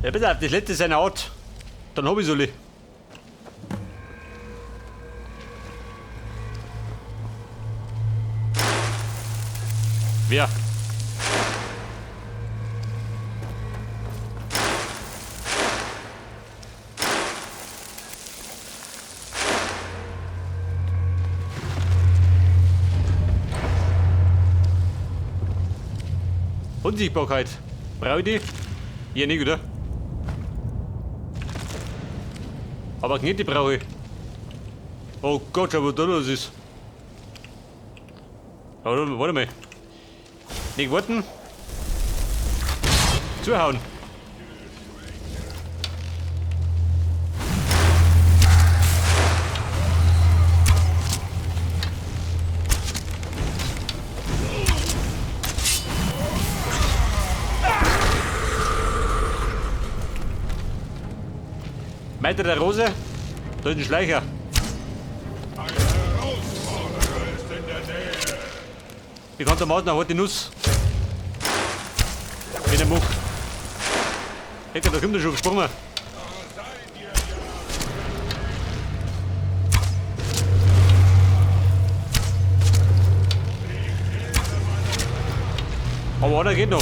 Ja, pass auf, das letzte ist eine Art. Dann hab ich alle. Wer? Unsichtbarkeit. Brauche ich die? Ja, nicht, oder? Aber Knete brauche ich. Oh Gott, schau, was da los ist. Aber warte mal. Nicht warten. Zuhauen. Meiter der Rose, da ist ein Schleicher. Ein Herausforderer ist in der Nähe. Bekanntermaßen eine harte Nuss. Wenn er macht. Hey, da kommt er schon gesprungen. Da seid ihr ja. Aber einer geht noch.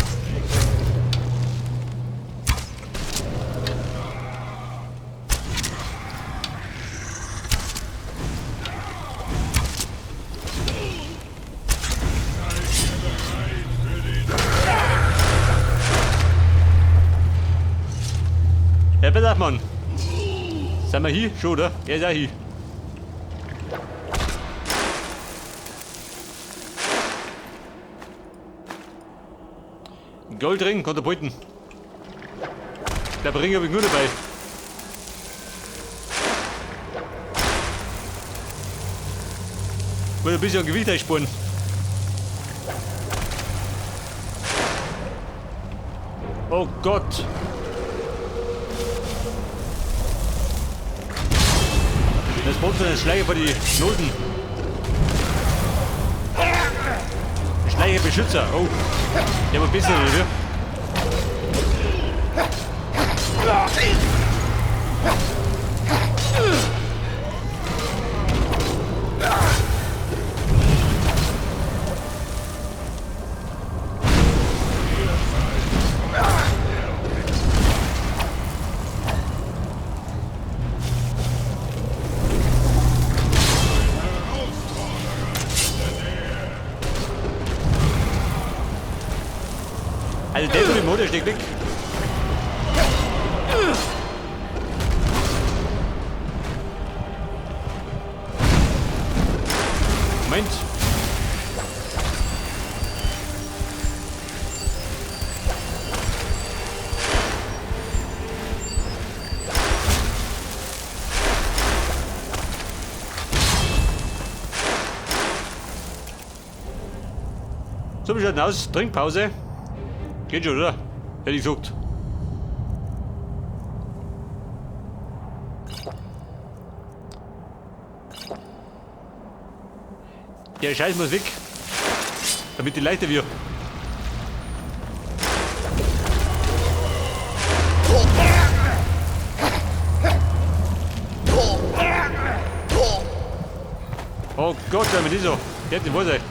Ja, pass auf, Mann. Sind wir hier? Schon, oder? Er ist auch hier. Goldring kann er behalten. Der Ring habe ich nur dabei. Muss ein bisschen an Gewicht einsparen. Oh Gott! Das braucht so einen Schleicher vor die Noten. Schleicherbeschützer. Oh. Der war besser, oder wie? Also der mit dem Motor steckt weg. Moment. So, wir schalten aus. Trinkpause. Geht schon, oder? Hätte ich gesagt. Der Scheiß muss weg, damit die leichter wird. Oh Gott, schau mir die so. Der hat die Vorsicht.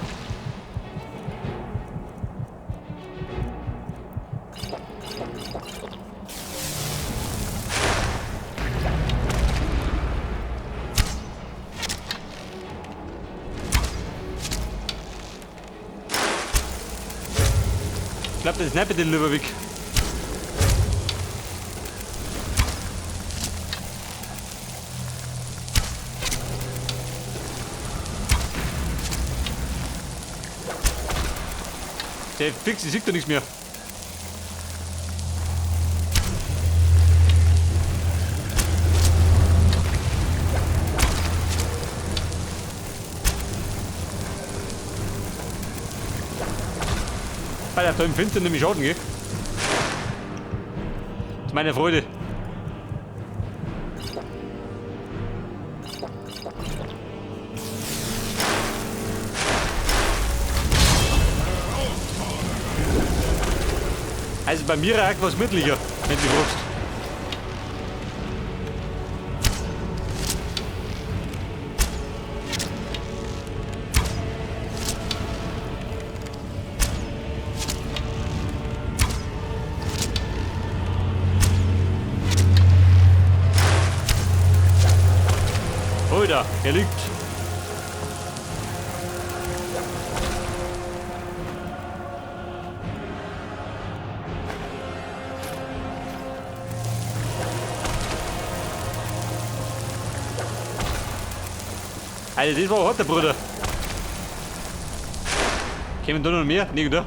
Ich glaub, das ist nicht mit dem Löwenweg. Der Fix, ich sieht doch nichts mehr. Alter, da im Finstern nämlich Schaden, gell? Zu meiner Freude. Also bei mir ragt was mittlicher, wenn du mich fragst. Alter, er liegt. Alter, das war hart, der Bruder. Kämen da noch mehr? Nee, oder?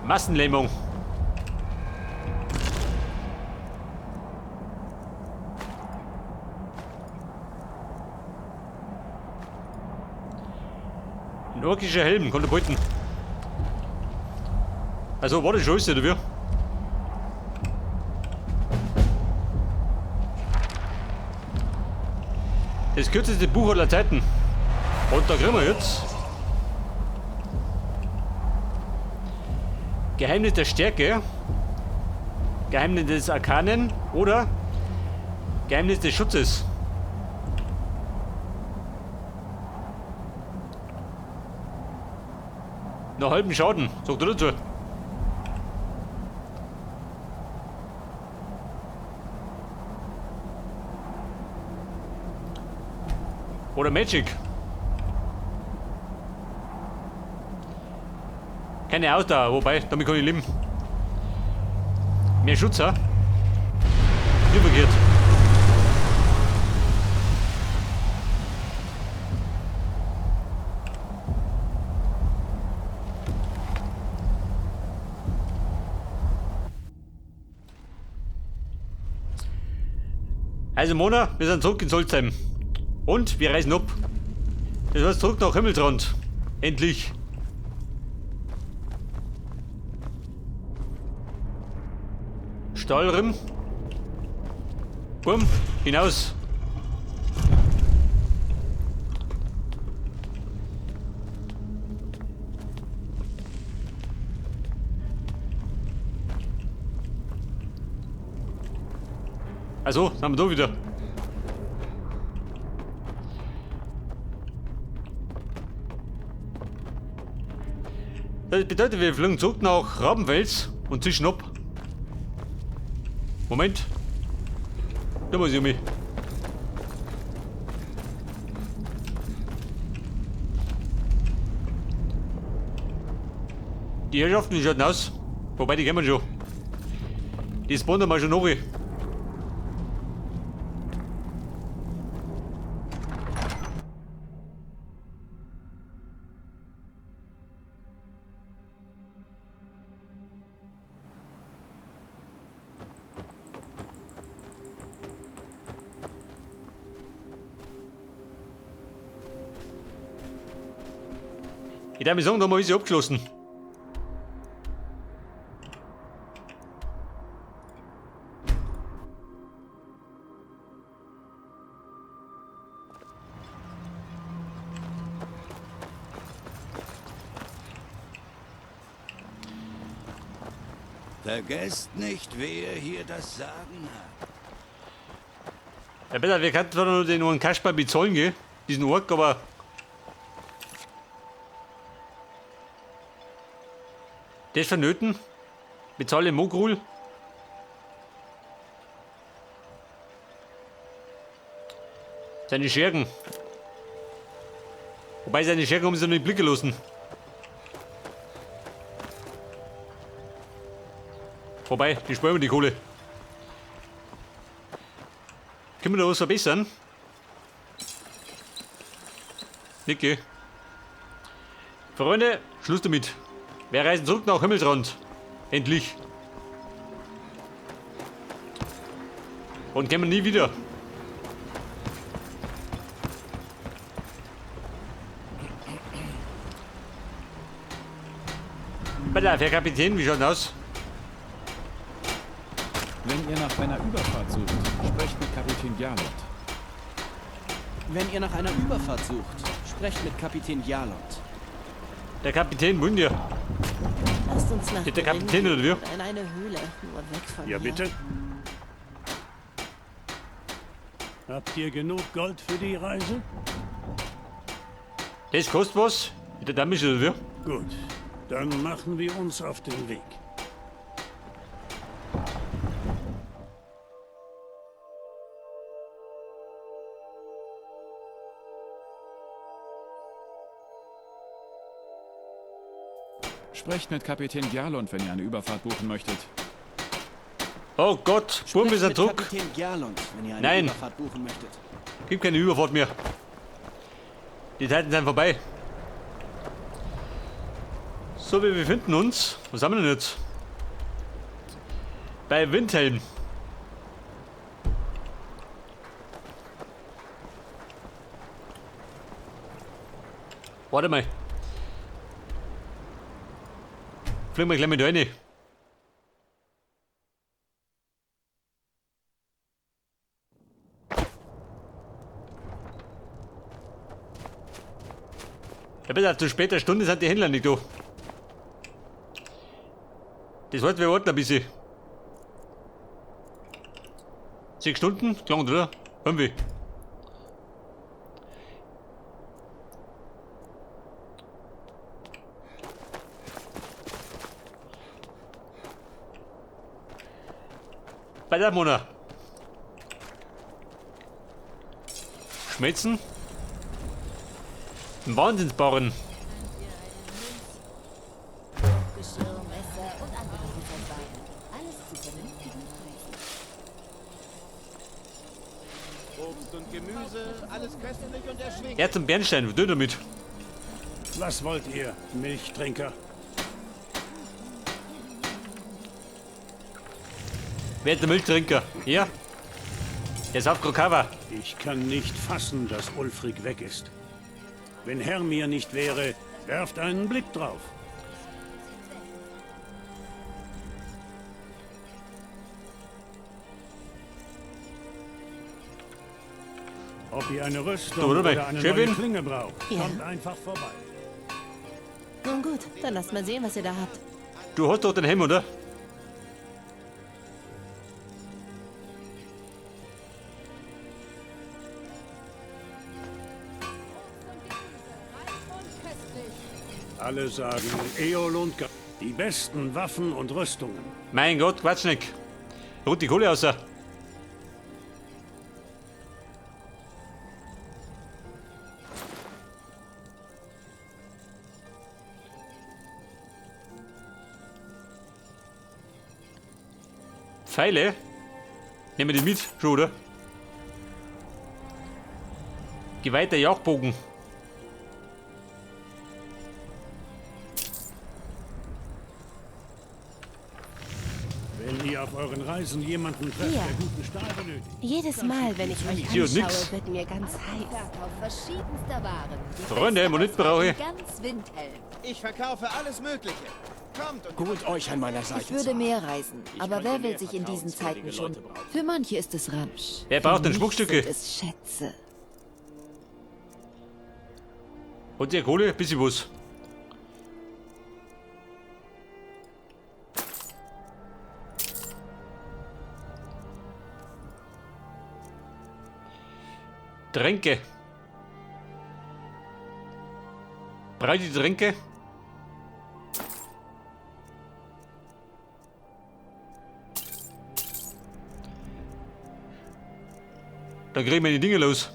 Massenlähmung. Ein orkischer Helm, konnte beuten. Also, war das schon alles, oder wie? Das kürzeste Buch aller Zeiten. Und da kriegen wir jetzt Geheimnis der Stärke, Geheimnis des Arkanen oder Geheimnis des Schutzes. Noch halben Schaden, sagt er dazu. Oder Magic. Keine Ausdauer, wobei, damit kann ich leben. Mehr Schutz, ha? Übergeht. Also Mona, wir sind zurück in Solstheim. Und wir reisen ab. Das heißt zurück nach Himmelsrand. Endlich. Stahlrim. Bumm, hinaus. Also, sind wir da wieder. Das bedeutet, wir fliegen zurück nach Rabenfels und zischen ab. Moment. Da muss ich mich. Die Herrschaften, die schauen aus. Wobei, die kennen wir schon. Die spawnen mal schon noch. Ich darf mir sagen, da haben wir alles abgeschlossen. Vergesst nicht, wer hier das Sagen hat. Ja, besser, wir könnten zwar nur den einen Kasper bezahlen, gell? Diesen Ork, aber... Das vonnöten. Bezahle Mogrul. Seine Schergen. Wobei seine Schergen haben sie noch nicht blicken lassen. Wobei, die sparen wir die Kohle. Können wir da was verbessern? Nicke. Freunde, Schluss damit. Wir reisen zurück nach Himmelsrand. Endlich. Und kommen nie wieder. Bitte, Herr Kapitän, wie schaut denn aus? Wenn ihr nach einer Überfahrt sucht, sprecht mit Kapitän Jalot. Wenn ihr nach einer Überfahrt sucht, sprecht mit Kapitän Jalot. Der Kapitän Mundir. Lasst uns nach Der Kapitän oder wir? In eine Höhle, nur weg von Ja, hier. bitte. Habt ihr genug Gold für die Reise? Das kostet was. Der Dame ist oder wir? Gut, dann machen wir uns auf den Weg. Sprecht mit Kapitän Gjalund, wenn ihr eine Überfahrt buchen möchtet. Oh Gott, Buben, wir Sprecht sind mit zurück. Kapitän Gjalund, wenn ihr eine Nein. Überfahrt buchen möchtet. Gibt keine Überfahrt mehr. Die Zeiten sind vorbei. So, wir befinden uns. Was haben wir denn jetzt? Bei Windhelm. Warte mal. Fliegen wir gleich mit rein. Ja, bitte, zu später Stunde sind die Händler nicht da. Das heißt, wir warten ein bisschen. 6 Stunden? Klang, oder? 5. Bei der Mona. Schmelzen. Ein Wahnsinnsbarren. Geschirr, Messer und andere Güterwaren. Alles zu vernünftigen Preisen. Obst und Gemüse, alles köstlich und erschwinglich. Erz und Bernstein, was tut ihr damit? Was wollt ihr, Milchtrinker? Wer ist der Milchtrinker? Ja? Der ist auf Krokava. Ich kann nicht fassen, dass Ulfric weg ist. Wenn Hermir nicht wäre, werft einen Blick drauf. Ob ihr eine Rüstung Du, warte mal. oder eine Schäfin? neue Klinge braucht, Ja. kommt einfach vorbei. Nun gut, dann lasst mal sehen, was ihr da habt. Du hast doch den Helm, oder? Alle sagen, Eol und Ga die besten Waffen und Rüstungen. Mein Gott, Quatsch nicht. Ruht die Kohle aus. Pfeile? Nehmen wir die mit, schon, oder? Geweihter Jagdbogen. Wenn ihr auf euren Reisen jemanden trefft, Hier. der guten Stahl benötigt. Jedes Mal, wenn ich euch Hier, anschaue, nix. wird mir ganz heiß. Verkauf verschiedenster Waren. Die Freunde, beste Monit Auswahl brauche in ich. Ganz Windhelm. Ich verkaufe alles Mögliche. Kommt und Gut, euch an meiner Seite Ich würde zu haben. mehr reisen, Ich aber könnte wer will mehr sich in diesen Zeiten vertrauenswürdige schon... Leute brauchen. Für manche ist es Ramsch. Wer braucht Für denn mich Schmuckstücke? Sind es Schätze. Hat ihr Kohle? Bisschen was. Tränke. Brauche ich die Tränke? Dann kriegen wir die Dinge los.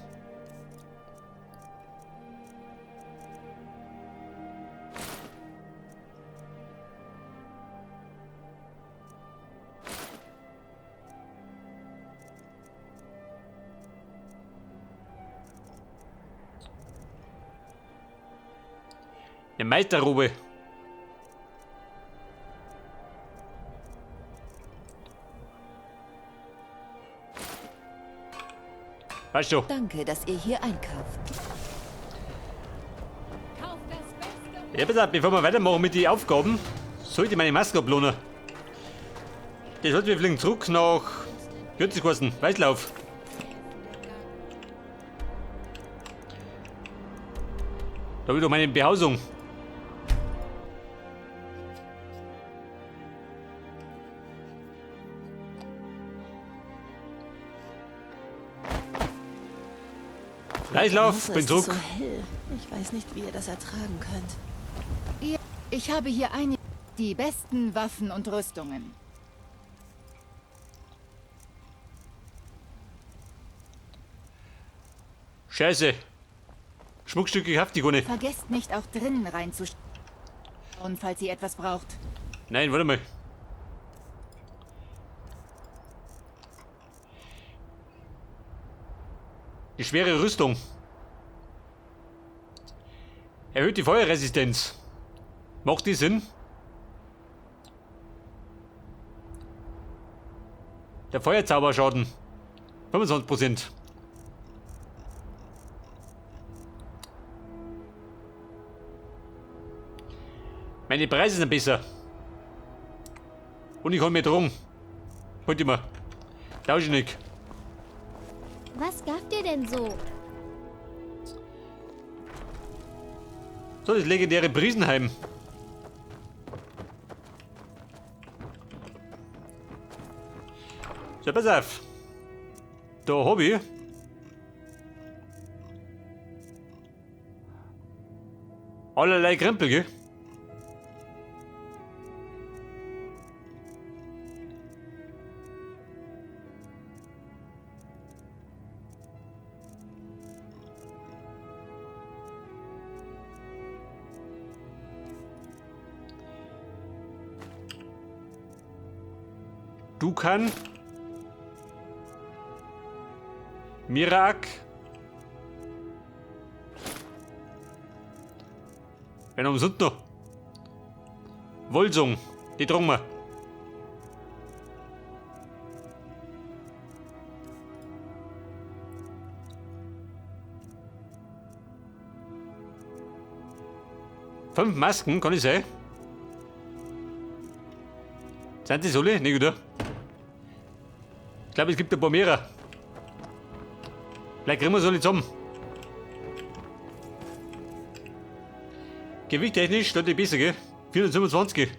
Eine Meisterrobe. Weißt du, Danke, dass ihr hier einkauft. ja, bitte, bevor wir weitermachen mit den Aufgaben, sollte ich meine Maske ablohnen. Das sollte wir fliegen zurück nach Götziskosten, Weißlauf. Da habe ich doch meine Behausung. Weißlauf, Draußen bin ist es zurück. so hell. Ich weiß nicht, wie ihr das ertragen könnt. Ich habe hier einige die besten Waffen und Rüstungen. Scheiße. Schmuckstücke hab ich gar nicht. Vergesst nicht, auch drinnen reinzuschauen. Und falls ihr etwas braucht. Nein, warte mal. Die schwere Rüstung. Erhöht die Feuerresistenz. Macht die Sinn? Der Feuerzauberschaden. 25%. Meine Preise sind besser. Und ich hol mir drum. Holt immer. Tausche nicht. Was gab dir denn so? So, das legendäre Brisenheim. So, pass auf. Da hab ich. Allerlei Krempel, gell? Dukan. Miraak. Wer noch sind noch? Wolsung. Die tragen wir. Fünf Masken, kann ich sein? Sind das alle? Nicht, oder? Ich glaube, es gibt ein paar mehrere. Vielleicht kriegen wir es alle zusammen. Gewichttechnisch steht die besser, gell? 427.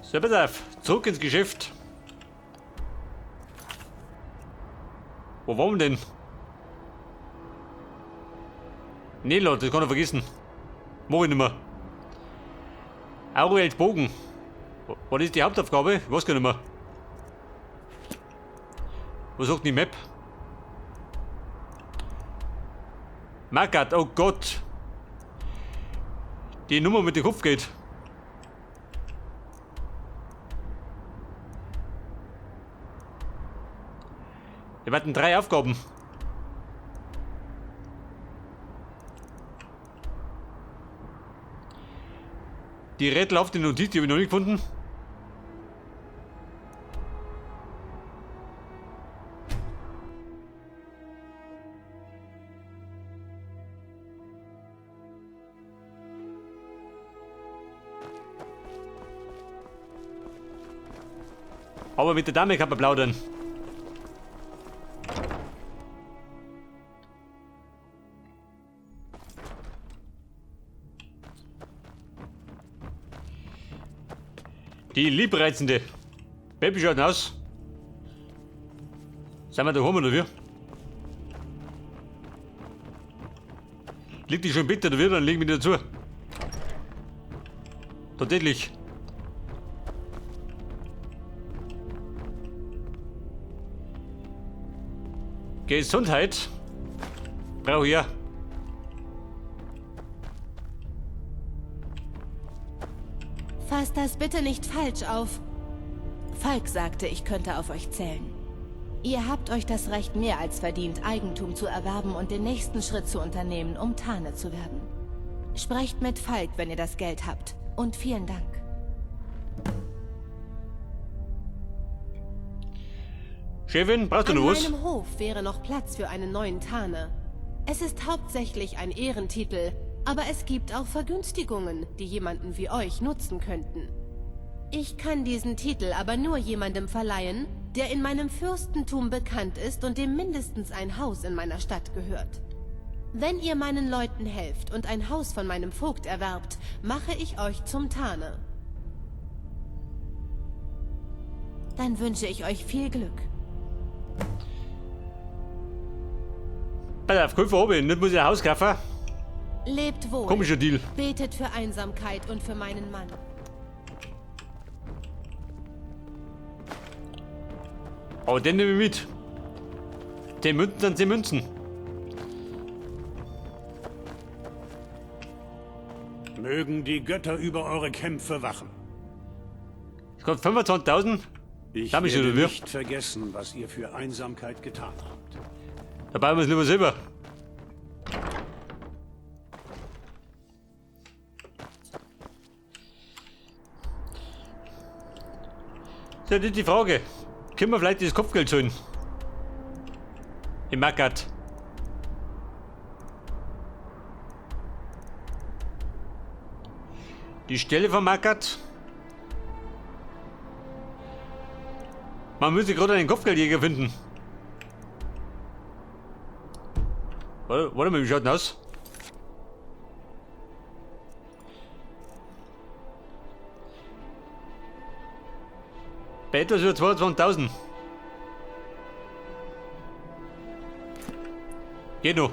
So, pass auf. Zurück ins Geschäft. Wo waren wir denn? Nee, Leute, das kann ich vergessen. Mach ich nicht mehr. Auriels Bogen. Was ist die Hauptaufgabe? Ich weiß gar nicht mehr. Was sagt die Map? Magat, oh Gott. Die Nummer mit dem Kopfgeld. Wir hatten 3 Aufgaben. Die rätselhafte Notiz, die habe ich noch nicht gefunden. Aber mit der Dame kann man plaudern. Die Liebreizende. Baby schaut aus. Sind wir daheim oder wie? Liegt die schon im Bett oder wie? Dann legen wir die dazu. Tatsächlich. Gesundheit. Brauche ich ja. Fasst das bitte nicht falsch auf. Falk sagte, ich könnte auf euch zählen. Ihr habt euch das Recht mehr als verdient, Eigentum zu erwerben und den nächsten Schritt zu unternehmen, um Thane zu werden. Sprecht mit Falk, wenn ihr das Geld habt. Und vielen Dank. Chefin, brauchst du noch was? An meinem Hof wäre noch Platz für einen neuen Thane. Es ist hauptsächlich ein Ehrentitel, aber es gibt auch Vergünstigungen, die jemanden wie euch nutzen könnten. Ich kann diesen Titel aber nur jemandem verleihen, der in meinem Fürstentum bekannt ist und dem mindestens ein Haus in meiner Stadt gehört. Wenn ihr meinen Leuten helft und ein Haus von meinem Vogt erwerbt, mache ich euch zum Thane. Dann wünsche ich euch viel Glück. Pass auf, Käufer habe ich, nicht muss ich ein Haus kaufen. Lebt wohl. Komischer Deal. Betet für Einsamkeit und für meinen Mann. Aber den nehme ich mit. 10 Münzen sind 10 Münzen. Mögen die Götter über eure Kämpfe wachen. Es kostet 25.000. Ich Damit werde oder wir? nicht vergessen, was ihr für Einsamkeit getan habt. Da bauen wir es lieber selber. So, das ist die Frage. Können wir vielleicht das Kopfgeld holen? Im Margat. Die Stelle von Margat. Man müsste gerade einen Kopfgeldjäger finden. Warte mal, wie schaut denn aus? Bei etwas über 22.000. Geht noch.